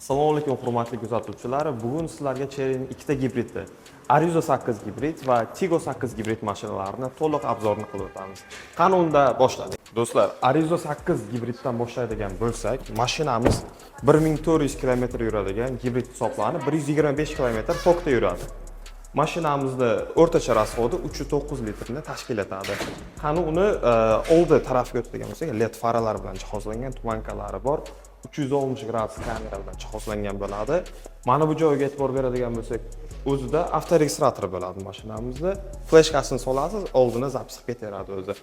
Assalomu alaykum, hurmatli kuzatuvchilar. Bugun sizlarga Chery'ning ikkita gibridi, Arrizo 8 gibrid va Tiggo 8 gibrid mashinalarini to'liq обзор ini qilib o'tamiz. Qani, unda boshladik. Do'stlar, Arrizo 8 gibriddan boshlaydigan bo'lsak, mashinamiz 1400 km yuradigan gibrid hisoblanib, 125 km tokda yuradi. Mashinamizni o'rtacha расход i 3,9 litrni tashkil etadi. Qani, uni oldi tarafiga o'tadigan bo'lsak, LED faralar bilan jihozlangan, туманка lari bor. 360 gradus kamera bilan jihozlangan bo'ladi. Mana bu joyga e'tibor beradigan bo'lsak, o'zida avtoregistrator bo'ladi mashinamizda. Fleshkasini solasiz, oldini запись qilib ketaveradi o'zi.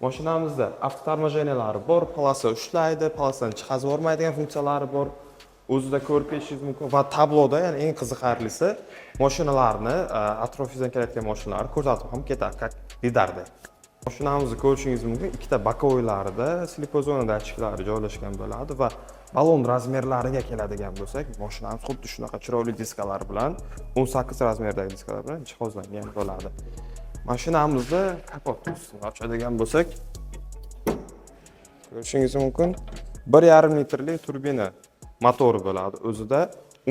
Mashinamizda автоторможения lari bor, полоса ushlaydi, полоса dan chiqazib yubormaydigan funksiyalari bor. O'zida ko'rib ketishingiz mumkin va tabloda, ya'ni eng qiziqarlisi, mashinalarni, atrofingizdan kelayotgan mashinalarni ko'rsatib ham ketadi, как lidarda. Mashinamizni ko'rishingiz mumkin, ikkita боковой larida слепой zona datchiklari joylashgan bo'ladi va balon размер lariga keladigan bo'lsak, mashinamiz xuddi shunaqa chiroyli diskalar bilan, 18 размер dagi diskalar bilan jihozlangan bo'ladi. Mashinamizni kapot ustini ochadigan bo'lsak, ko'rishingiz mumkin, 1,5 litrli turbina motori bo'ladi o'zida.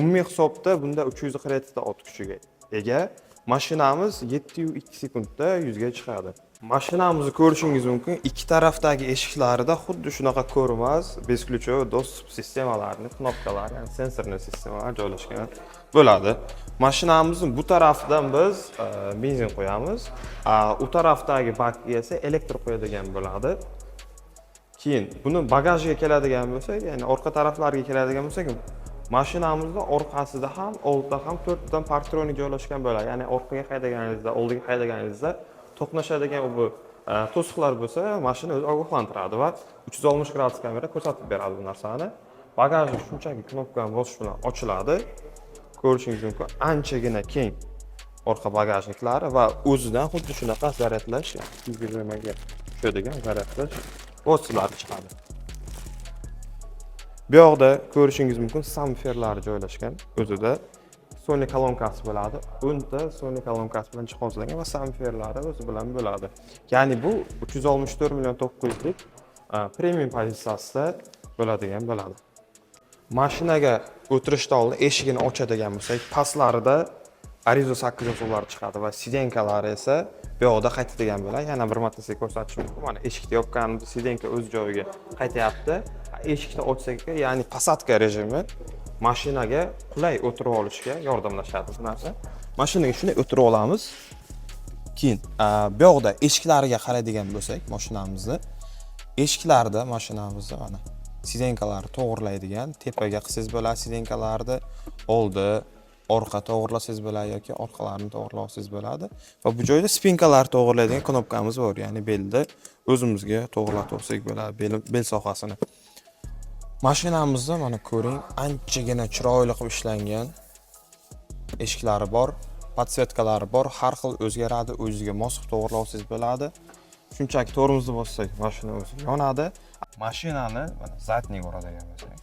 Umumiy hisobda bunda 347 ta ot kuchiga ega. Mashinamiz 7,2 sekundda 100 ga chiqadi. Mashinamizni ko'rishingiz mumkin, ikki tarafdagi eshiklarida xuddi shunaqa ko'rmas бесключевой доступ sistemalarini knopkalari, ya'ni сенсорный sistemalar joylashgan bo'ladi. Mashinamizni bu tarafidan biz benzin qo'yamiz, u tarafdagi bakga esa elektr qo'yadigan bo'ladi. Keyin buni bagajiga keladigan bo'lsak, ya'ni orqa taraflariga keladigan bo'lsak, mashinamizni orqasida ham, oldida ham to'rttadan парктроник joylashgan bo'ladi. Ya'ni orqaga haydaganingizda, oldiga haydaganingizda to'qnashadigan bu to'siqlar bo'lsa, mashina o'zi ogohlantiradi va 360 gradus kamera ko'rsatib beradi bu narsani. Bagajni shunchaki knopkani bosish bilan ochiladi. Ko'rishingiz mumkin, anchagina keng orqa bagajniklari va o'zidan xuddi shunaqa zaryadlash, 220 ga tushadigan zaryadlash vositalari chiqadi. Bu yoqda ko'rishingiz mumkin, сабвуфер lari joylashgan o'zida. Sony kolonkasi bo'ladi. 10 ta Sony kolonkasi bilan jihozlangan va сабвуфер lari o'zi bilan bo'ladi. Ya'ni bu 364 million 900 lik premium pozitsiyasida bo'ladigan bo'ladi. Mashinaga o'tirishdan oldin eshigini ochadigan bo'lsak, pastlarida Arrizo 8 yozuvlari chiqadi va сиденька lari esa bu yoqda qaytadigan bo'ladi. Yana bir marta sizga ko'rsatishim mumkin. Mana, eshikni yopganimizda сиденька o'z joyiga qaytyapti. Eshikni ochsak, ya'ni посадка rejimi, mashinaga qulay o'tirib olishga yordamlashadi bu narsa. Mashinaga shunday o'tirib olamiz. Keyin bu yoqda eshiklariga qaraydigan bo'lsak, mashinamizni eshiklarida, mashinamizni mana сиденька larni to'g'irlaydigan, tepaga qilsangiz bo'ladi сиденька larni, oldi, orqa to'g'irlasangiz bo'ladi yoki orqalarini to'g'irlab olsangiz bo'ladi. Va bu joyda спинка lar to'g'irlaydigan knopkamiz bor, ya'ni belni o'zimizga to'g'irlatib olsak bo'ladi, bel sohasini. Mashinamizni mana ko'ring, anchagina chiroyli qilib ishlangan eshiklari bor, подсветка lari bor, har xil o'zgaradi, o'zizga mos qilib to'g'irlab olsangiz bo'ladi. Shunchaki tormozni bossak, mashina o'zi yonadi. Mashinani mana задний ga uradigan bo'lsak,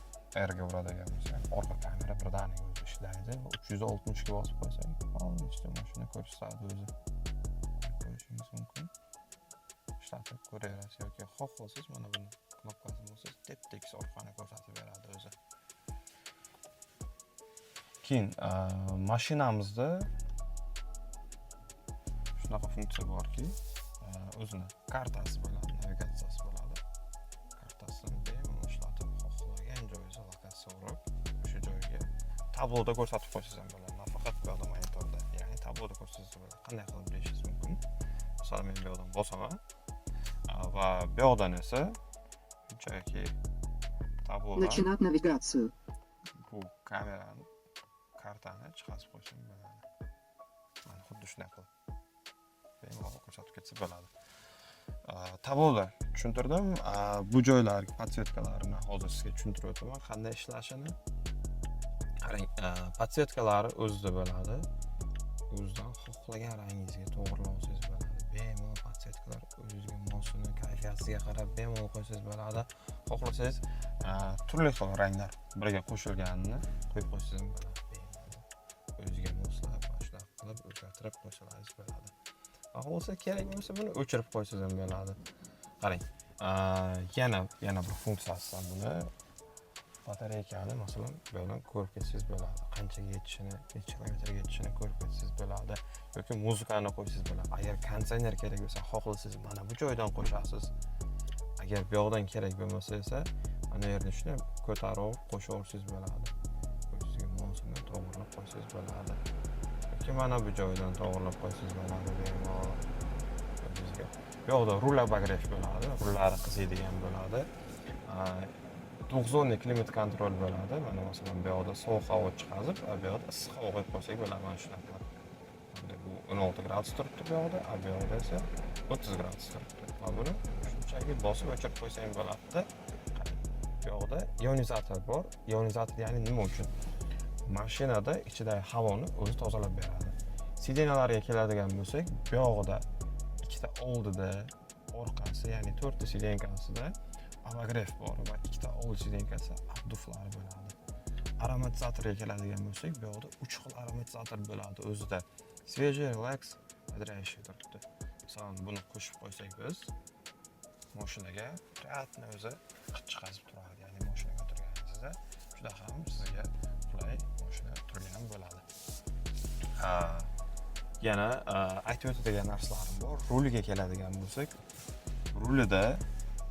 R ga uradigan bo'lsak, orqa kamera birdaniga o'zi ishlaydi. 360 ga bosib qo'ysak, полностью mashina ko'rsatadi o'zi. Ko'rishingiz mumkin. Ishlatib ko'raverasiz yoki xohlasangiz, mana buni knopkasini bossangiz, tep tekis orqani ko'rsatib beradi o'zi. Keyin mashinamizda shunaqa funksiya borki, o'zini kartasi bo'ladi, navigatsiyasi bo'ladi. Kartasini bemalol ishlatib, xohlagan joyingizga lokatsiya urib, o'sha joyga tabloda ko'rsatib qo'ysangiz ham bo'ladi, nafaqat bu yoqda monitorda, ya'ni tabloda ko'rsatsangiz bo'ladi. Qanday qilib deyishingiz mumkin. Masalan, men bu yoqdan bosaman va bu yoqdan esa shunchaki tablodan Начинать навигацию. bu kamerani, kartani chiqazib qo'ysam bo'ladi. Mana, xuddi shunday qilib bemalol ko'rsatib ketsa bo'ladi. Tabloda tushuntirdim. Bu joylar подсветка larini hozir sizga tushuntirib o'taman, qanday ishlashini. Qarang, подсветка lari o'zida bo'ladi. O'zidan xohlagan rangingizga to'g'irlab olsangiz bo'ladi. Bemalol подсветка lar o'zingizga mosini, kayfiyatsiga qarab bemalol qo'ysangiz bo'ladi. Xohlasangiz, turli xil ranglar birga qo'shilganini qo'yib qo'ysangiz ham bo'ladi. Bemalol o'ziga moslab, mana shunaqa qilib o'zgartirib qo'ysalaringiz bo'ladi. Xohlasa, kerak bo'lmasa, buni o'chirib qo'ysangiz ham bo'ladi. Qarang, yana bir funksiyasi buni Batareykani, masalan, bu yoqdan ko'rib ketsangiz bo'ladi, qanchaga yetishini, necha kilometrga yetishini ko'rib ketsangiz bo'ladi yoki muzikani qo'ysangiz bo'ladi. Agar konditsioner kerak bo'lsa, xohlasangiz, mana bu joydan qo'shasiz. Agar bu yoqdan kerak bo'lmasa esa, mana bu yerni shuni ko'tarib qo'shaversangiz bo'ladi, o'zizga mosini to'g'irlab qo'ysangiz bo'ladi yoki mana bu joydan to'g'irlab qo'ysangiz bo'ladi bemalol o'zizga. Bu yoqda rul обогрев bo'ladi, rullari qiziydigan bo'ladi. Двухзонный климат-контроль bo'ladi. Mana, masalan, bu yoqda sovuq havo chiqazib, bu yoqda issiq havo qo'yib qo'ysak bo'ladi mana shunaqa. Bunday bu 16 gradus turibdi bu yoqda, bu yoqda esa 30 gradus turibdi. Va buni shunchaki bosib o'chirib qo'ysang bo'ladida. Bu yoqda ionizator bor. Ionizator, ya'ni nima uchun? Mashinada ichidagi havoni o'zi tozalab beradi. Сиденья larga keladigan bo'lsak, bu yog'ida ikkita oldida, orqasi, ya'ni to'rtta сиденька sida обогрев bor va ikkita old сиденька si обдув lari bo'ladi. Aromatizatorga keladigan bo'lsak, bu yoqda uch xil aromatizator bo'ladi o'zida. Свежий, relax, бодрящий turibdi. Masalan, buni qo'shib qo'ysak, biz mashinaga приятно o'zi hid chiqazib turadi. Ya'ni mashinaga o'tirganingizda juda ham sizga qulay mashina turgan bo'ladi. Yana aytib o'tadigan narsalarim bor. Ruliga keladigan bo'lsak, rulida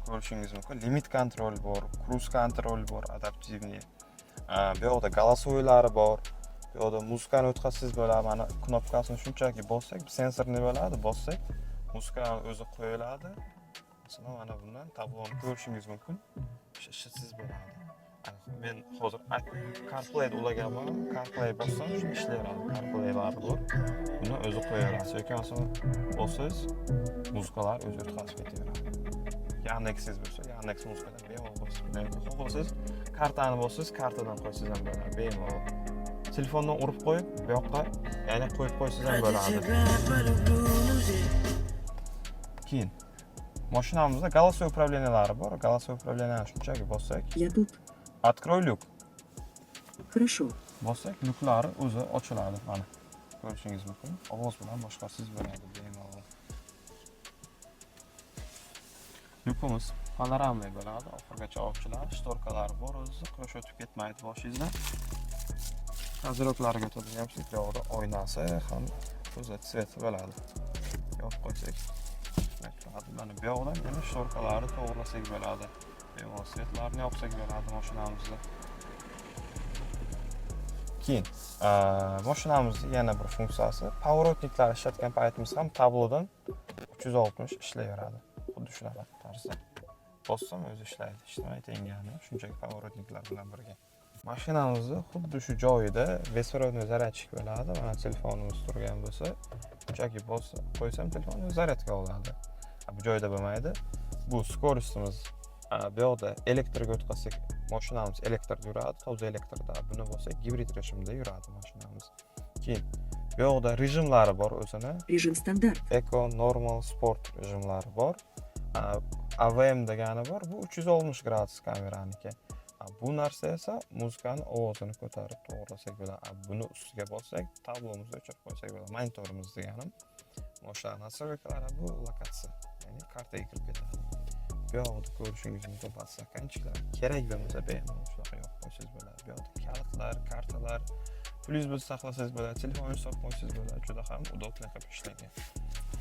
ko'rishingiz mumkin, limit контроль bor, круиз контроль bor, адаптивный. Bu yoqda голосовой lari bor. Bu yoqda muzikani o'tkazsangiz bo'ladi. Mana, knopkasini shunchaki bossak, сенсорный bo'ladi, bossak, muzikani o'zi qo'yiladi. Masalan, mana bundan tabloni ko'rishingiz mumkin. Ishlatsangiz bo'ladi. Men hozir CarPlay ulaganman. CarPlay bossam, shuni ishlayveradi. CarPlaylar bor. Buni o'zi qo'yaverasiz yoki, masalan, bossangiz, muzikalar o'zi o'tkazib ketaveradi. Yandexingiz bo'lsa, Yandex muzikadan bemalol qo'ysangiz bo'ladi. Xohlasangiz, kartani bossangiz, kartadan qo'ysangiz ham bo'ladi bemalol. Telefondan urib qo'yib, bu yoqqa, ya'ni qo'yib qo'ysangiz ham Ради bo'ladi. тебя полюблю людей. Keyin mashinamizda голосовой управления lari bor. Голосовой управление ni shunchaki bossak, Я тут. Открой люк. Хорошо. Bossak, lyuklari o'zi ochiladi. Mana, ko'rishingiz mumkin. Ovoz bilan boshqarsangiz bo'ladi bemalol. Lyukimiz панорамный bo'ladi, oxirigacha ochiladi, шторка lari bor o'zi, quyosh o'tib ketmaydi boshingizdan. Козырёк larga o'tadigan bo'lsak, bu yoqda oynasi ham o'zi цвет i bo'ladi. Yopib qo'ysak, shunday turadi. Mana bu yoqdan yana шторка larni to'g'irlasak bo'ladi. Bemalol свет larni yoqsak bo'ladi mashinamizda. Keyin mashinamizni yana bir funksiyasi, поворотник lar ishlatgan paytimiz ham tablodan 360 ishlayveradi. Xuddi shunaqa tarzda. Bossam, o'zi ishlaydi. Ishlamay tengani, shunchaki поворотник lar bilan birga. Mashinamizni xuddi shu joyida беспроводной зарядчик bo'ladi. Mana, telefonimiz turgan bo'lsa, shunchaki bosib qo'ysam, telefon o'zi zaryadga oladi. Bu joyda bo'lmaydi. Bu скорость imiz, bu yoqda elektrga o'tkazsak, mashinamiz elektrda yuradi, toza elektrda. Buni bossak, gibrid rejimda yuradi mashinamiz. Keyin bu yoqda rejimlari bor o'zini. Режим стандарт. Eco, normal, sport rejimlari bor. AVM degani bor, bu 360 gradus kameraniki. Bu narsa esa muzikani ovozini ko'tarib to'g'irlasak bo'ladi. Buni ustiga bossak, tablomizni o'chirib qo'ysak bo'ladi. Monitorimiz deganim. O'sha настройка lari, bu lokatsiya, ya'ni kartaga kirib ketadi. Bu yoqda ko'rishingiz mumkin, подстаканчик lar kerak bo'lmasa, bemalol shunaqa yopib qo'ysangiz bo'ladi. Bu yoqda kalitlar, kartalar, pulingiz bo'lsa saqlasangiz bo'ladi, telefoningizni solib qo'ysangiz bo'ladi. Juda ham удобный qilib ishlangan.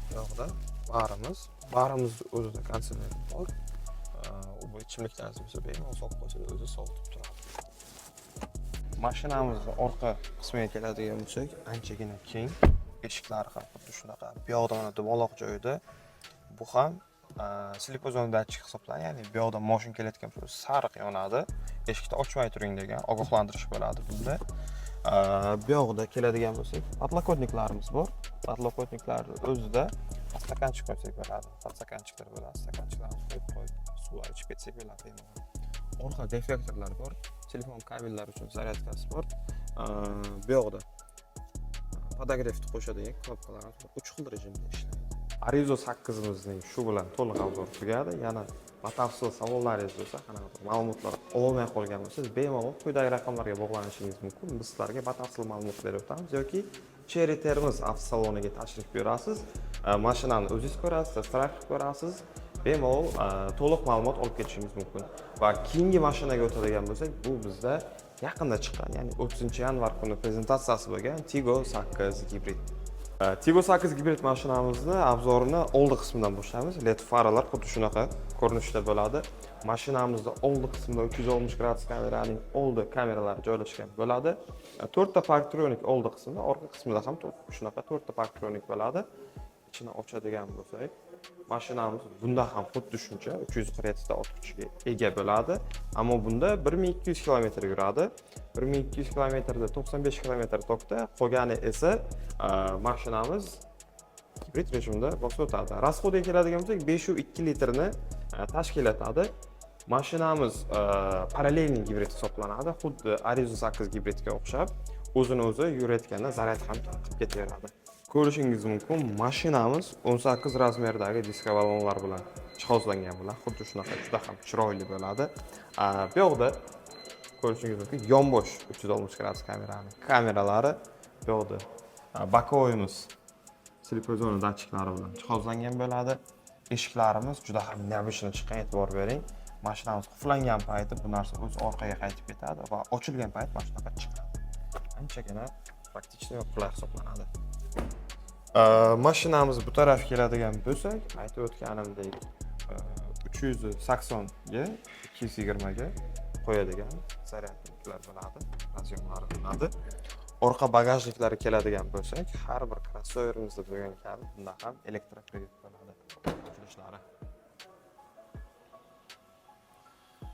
Bu yoqda barimiz, barimizni o'zida konditsioner bor. U bu ichimliklarimiz bo'lsa, bemalol solib qo'ysangiz, o'zi sovutib turadi. Mashinamizni orqa qismiga keladigan bo'lsak, anchagina keng. Eshiklari ham xuddi shunaqa. Bu yoqda mana dumaloq joyida bu ham слепой зона датчик hisoblanadi. Ya'ni bu yoqdan mashina kelayotgan bo'lsa, sariq yonadi. Eshikni ochmay turing degan ogohlantirish bo'ladi bunda. Bu yoqda keladigan bo'lsak, подлокотник larimiz bor. Подлокотник larni o'zida стаканчик qo'ysak bo'ladi. Подстаканчик lar bo'ladi. Стаканчик larni qo'yib qo'yib, suvlar ichib ketsak bo'ladi bemalol. Orqa deflektorlar bor. Telefon kabellari uchun zaryadkasi bor. Bu yoqda подогрев ni qo'shadigan knopkalarimiz bor. 3 xil rejimda ishlaydi. Arrizo 8imizning shu bilan to'liq обзор tugadi. Yana batafsil savollaringiz bo'lsa, qanaqadir ma'lumotlar ololmay qolgan bo'lsangiz, bemalol quyidagi raqamlarga bog'lanishingiz mumkin. Biz sizlarga batafsil ma'lumot berib o'tamiz yoki Chery Termiz avtosaloniga tashrif buyurasiz. Mashinani o'zingiz ko'rasiz, test drive qilib ko'rasiz. Bemalol to'liq ma'lumot olib ketishingiz mumkin. Va keyingi mashinaga o'tadigan bo'lsak, bu bizda yaqinda chiqqan, ya'ni 30 yanvar kuni prezentatsiyasi bo'lgan Tiggo 8 gibrid. Tiggo 8 gibrid mashinamizni обзор ini oldi qismidan boshlaymiz. LED faralar xuddi shunaqa ko'rinishda bo'ladi. Mashinamizda oldi qismida 360 gradus kameraning oldi kameralari joylashgan bo'ladi. To'rtta парктроник oldi qismida, orqa qismida ham shunaqa to'rtta парктроник bo'ladi. Ichini ochadigan bo'lsak, mashinamiz bunda ham xuddi shuncha 347 ta ot kuchiga ega bo'ladi. Ammo bunda 1200 km yuradi. 1200 kilometrda 95 km tokda, qolgani esa mashinamiz gibrid rejimda bosib o'tadi. Расход ga keladigan bo'lsak, 5,2 litrni tashkil etadi. Mashinamiz параллельный gibrid hisoblanadi. Xuddi Arrizo 8 gibridga o'xshab, o'zini o'zi yurayotganda zaryad ham qilib ketaveradi. Ko'rishingiz mumkin, mashinamiz 18 размер dagi diska ballonlar bilan jihozlangan bo'ladi. Xuddi shunaqa juda ham chiroyli bo'ladi. Bu yoqda ko'rishingiz mumkin, yonbosh 360 gradus kamerani kameralari. Bu yoqda боковой imiz слепой zona datchiklari bilan jihozlangan bo'ladi. Eshiklarimiz juda ham необычно chiqqan, e'tibor bering. Mashinamiz qulflangan payti bu narsa o'zi orqaga qaytib ketadi va ochilgan payt mana shunaqa chiqadi. Anchagina практичный va qulay hisoblanadi. Mashinamiz bu tarafga keladigan bo'lsak, aytib o'tganimdek, 380 ga 220 ga qo'yadigan зарядник lar bo'ladi, разъём lari bo'ladi. Orqa багажник lari keladigan bo'lsak, har bir krossoverimizda bo'lgan kabi bunda ham электропривод bo'ladi ochilishlari.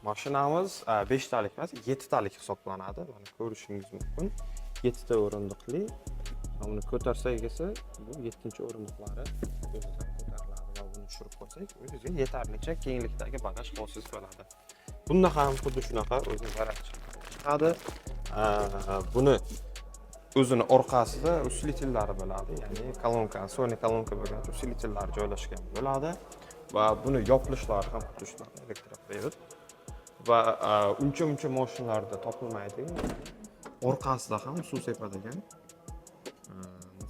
Mashinamiz beshtalik emas, yettitalik hisoblanadi. Mana, ko'rishingiz mumkin, yettita o'rindiqli. Mana buni ko'tarsak esa, bu yettinchi o'rindiqlari o'zidan ko'tariladi va buni tushirib qo'ysak, o'zingizga yetarlicha kenglikdagi bagaj qolsangiz bo'ladi. Bunda ham xuddi shunaqa o'zini zaryad chiqadi. Buni o'zini orqasida усилитель lari bo'ladi, ya'ni kolonka, Sony kolonka bo'lgani uchun усилитель lari joylashgan bo'ladi va buni yopilishlari ham xuddi shunaqa электропривод va uncha muncha mashinalarda topilmaydigan, orqasida ham suv sepadigan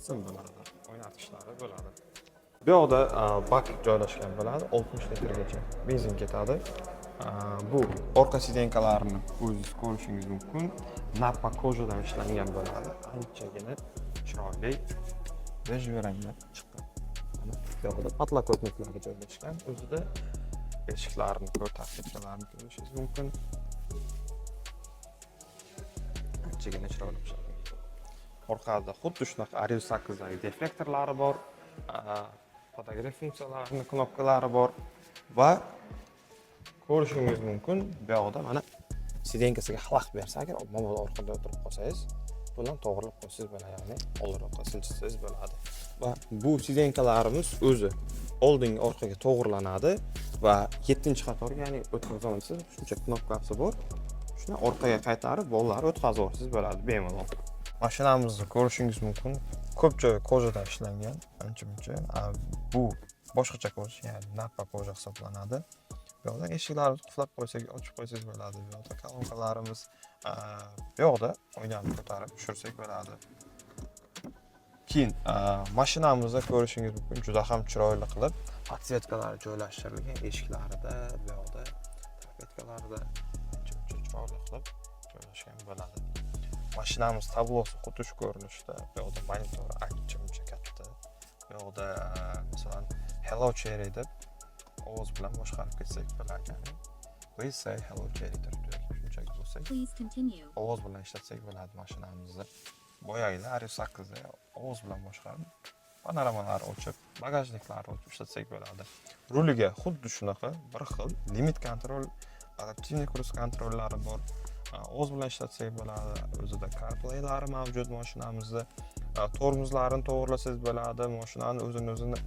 sim bo'ladi, o'ynatishlari bo'ladi. Bu yoqda bak joylashgan bo'ladi, 60 litrgacha benzin ketadi. Bu orqa сиденька larini o'zingiz ko'rishingiz mumkin, nappa кожа dan ishlangan bo'ladi, anchagina chiroyli, бежевый rangda chiqqan. Mana bu yoqda подлокотник lari joylashgan o'zida. Eshiklarini ko'tarib, ko'rishingiz mumkin, anchagina chiroyli ishlangan. Orqada xuddi shunaqa Arrizo 8dagi deflektorlari bor, подогрев funksiyalarini knopkalari bor va ko'rishingiz mumkin, bu yoqda mana сиденька siga xalaqit bersa, agar mabodo orqada o'tirib qolsangiz, bundan to'g'irlab qo'ysangiz bo'ladi, ya'ni oldinroqqa siljitsangiz bo'ladi. Va bu сиденька larimiz o'zi oldingi, orqaga to'g'irlanadi va yettinchi qatorga, ya'ni o'tkazib olasiz, shuncha knopkasi bor, shuni orqaga qaytarib, bolalarni o'tkazib yuborsangiz bo'ladi bemalol. Mashinamizni ko'rishingiz mumkin, ko'p joyi кожа dan ishlangan ancha muncha. Bu boshqacha кожа, ya'ni nappa кожа hisoblanadi. Bu yoqda eshiklarimizni qulflab qo'ysak, ochib qo'ysangiz bo'ladi. Bu yoqda kolonkalarimiz, bu yoqda oynani ko'tarib tushirsak bo'ladi. Keyin mashinamizda ko'rishingiz mumkin, juda ham chiroyli qilib подсветка lari joylashtirilgan eshiklarida, bu yoqda торпедка larida ancha muncha chiroyli qilib joylashgan bo'ladi. Mashinamiz tablosi xuddi shu ko'rinishda. Bu yoqda monitori ancha muncha katta. Bu yoqda masalan, "Hello, Cherry" deb ovoz bilan boshqarib ketsak bo'lar ekan. "Please say hello, Cherry" turibdi yoki shunchaki bo'lsak, Please continue. ovoz bilan ishlatsak bo'ladi mashinamizni. Boyagida Arrizo 8da ovoz bilan boshqarib, panoramalarni ochib, багажник larni ochib ishlatsak bo'ladi. Ruliga xuddi shunaqa bir xil limit контроль, адаптивный круиз контроль lari bor. Ovoz bilan ishlatsak bo'ladi. O'zida CarPlaylari mavjud mashinamizda. Tormozlarini to'g'irlasangiz bo'ladi. Mashinani o'zini o'zini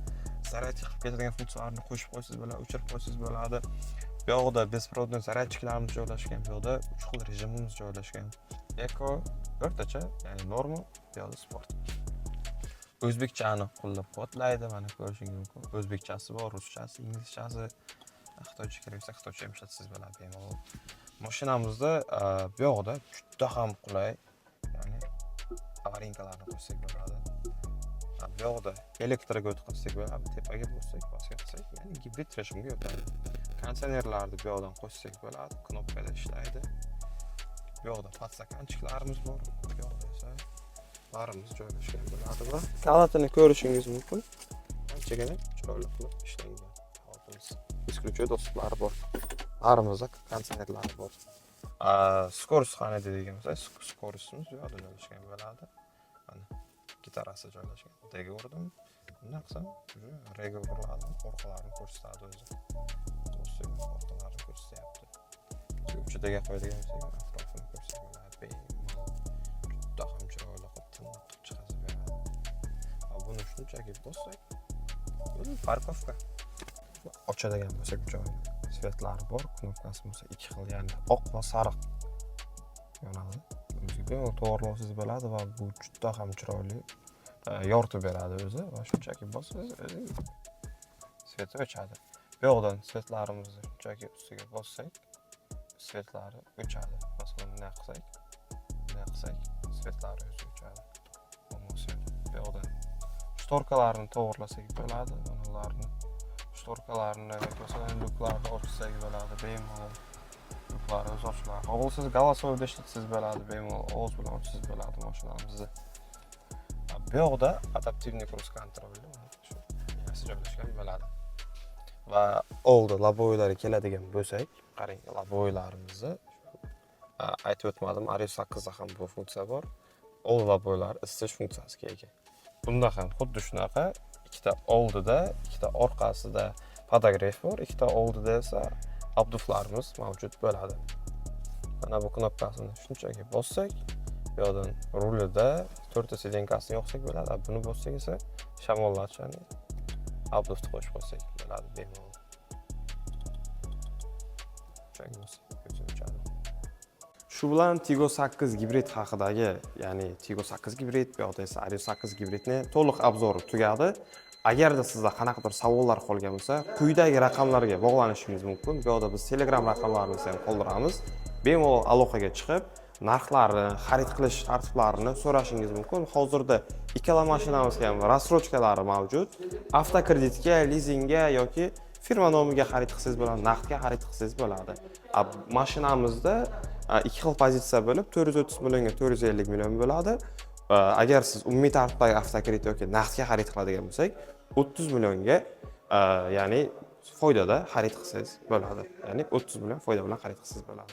zaryadka qilib ketadigan funksiyalarini qo'shib qo'ysangiz bo'ladi, o'chirib qo'ysangiz bo'ladi. Bu yoqda беспроводной зарядчик larimiz joylashgan. Bu yoqda uch xil rejimimiz joylashgan: eko, o'rtacha, ya'ni norma, bu yoqda sport. O'zbekchani qo'llab quvvatlaydi, mana, ko'rishingiz mumkin, o'zbekchasi bor, ruschasi, inglizchasi, xitoycha kerak bo'lsa, xitoycha ham ishlatsangiz bo'ladi bemalol. Mashinamizda bu yoqda juda ham qulay, ya'ni аварийка larni qo'shsak bo'ladi. Bu yoqda elektrga o'tkazsak bo'ladi, tepaga bossak, pastga qilsak, ya'ni gibrid rejimga o'tadi. Konditsionerlarni bu yoqdan qo'shsak bo'ladi, knopkada ishlaydi. Bu yoqda подстаканчик larimiz bor, bu yoqda esa barimiz joylashgan bo'ladi va kalitini ko'rishingiz mumkin. Anchagina chiroyli qilib ishlangan kalitimiz. Бесключевой доступ lari bor. Barimizda konditsionerlari bor. Скорость qani degan bo'lsa, скорость imiz bu yoqda joylashgan bo'ladi. Mana, gitarasi joylashgan. D ga urdim. Bunday qilsam, уже R ga buriladi, orqalarini ko'rsatadi o'zi. Bossak, orqalarini ko'rsatyapti. Uchidaga qo'yadigan bo'lsak, atrofini ko'rsak bo'ladi. Bemalol, juda ham chiroyli qilib, tiniq qilib chiqazib beradi. Va buni shunchaki bossak, bo'ldi, парковка. Ochadigan bo'lsak, bu joyni свет lari bor, knopkasi bo'lsa ikki xil, ya'ni oq va sariq yonadi. O'ziga bemalol to'g'irlasangiz bo'ladi va bu juda ham chiroyli yoritib beradi o'zi va shunchaki bossangiz, o'zi свет i o'chadi. Bu yoqdan свет larimizni shunchaki ustiga bossak, свет lari o'chadi. Masalan, bunday qilsak, bunday qilsak, свет lari o'zi o'chadi. Muammosi yo'q. Bu yoqdan шторка larni to'g'irlasak bo'ladi. Mana ularni, шторка larni yoki masalan lyuklarni ochsak bo'ladi bemalol. Lyuklari o'zi ochiladi. Xohlasangiz, голосовой ishlatsangiz bo'ladi, bemalol ovoz bilan ochsangiz bo'ladi mashinamizni. Bu yoqda адаптивный круиз-контроль mana shu yaxshi joylashgan bo'ladi. Va oldi лобовой lariga keladigan bo'lsak, qarang, лобовой larimizni aytib o'tmadim, Ario 8 da ham bu funksiya bor. Oldi лобовой lar isitish funksiyasiga ega. Bunda ham xuddi shunaqa ikkita oldida, ikkita orqasida подогрев bor, ikkita oldida esa обдув larimiz mavjud bo'ladi. Mana bu knopkasini shunchaki bossak, bu yoqdan rulida to'rtta сиденька sini yoqsak bo'ladi. Buni bossak esa shamollatish, ya'ni обдув ni qo'shib qo'ysak bo'ladi bemalol. Shunchaki bossak, o'zi o'chadi. Shu bilan Tiggo 8 gibrid haqidagi, ya'ni Tiggo 8 gibrid, bu yoqda esa Ario 8 gibridni to'liq обзор i tugadi. Agarda sizda qanaqadir savollar qolgan bo'lsa, quyidagi raqamlarga bog'lanishingiz mumkin. Bu yoqda biz Telegram raqamlarimizni ham qoldiramiz. Bemalol aloqaga chiqib, narxlarni, xarid qilish tartiblarini so'rashingiz mumkin. Hozirda ikkala mashinamizga ham рассрочка lari mavjud. Avtokreditga, lizingga yoki firma nomiga xarid qilsangiz bo'ladi, naqdga xarid qilsangiz bo'ladi. Mashinamizda ikki xil pozitsiya bo'lib, 430 millionga 450 million bo'ladi. Agar siz umumiy tartibdagi avtokredit yoki naqdga xarid qiladigan bo'lsak, 30 millionga, ya'ni foydada xarid qilsangiz bo'ladi. Ya'ni 30 million foyda bilan xarid qilsangiz bo'ladi.